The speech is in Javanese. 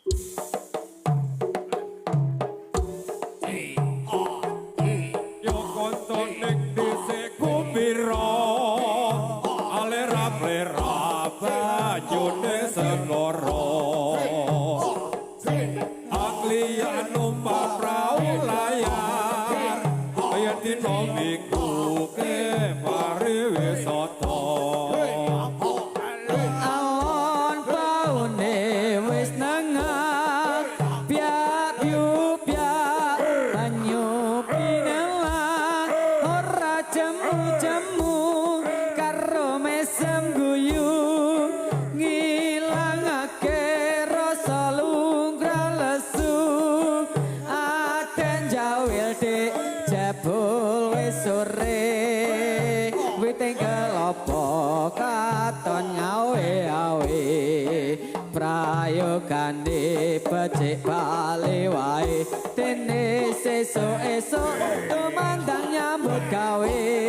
Yo kanca ning dhisik kupira alera plera banyune segara. Anglia numpak prau layar kaya dina Minggu ke pariwisata. Alon baune wis nengah, biak biu biak banyu pinelah, ora jemu-jemu karo mesem guyu, ngilangake rasa lungkrah lesu. Aden jawil dik jebul wis sore, witing kelopo katon ngawe-awe, prayogane becik bali wae, dene sesuk esuk tumandang nyambut gawe.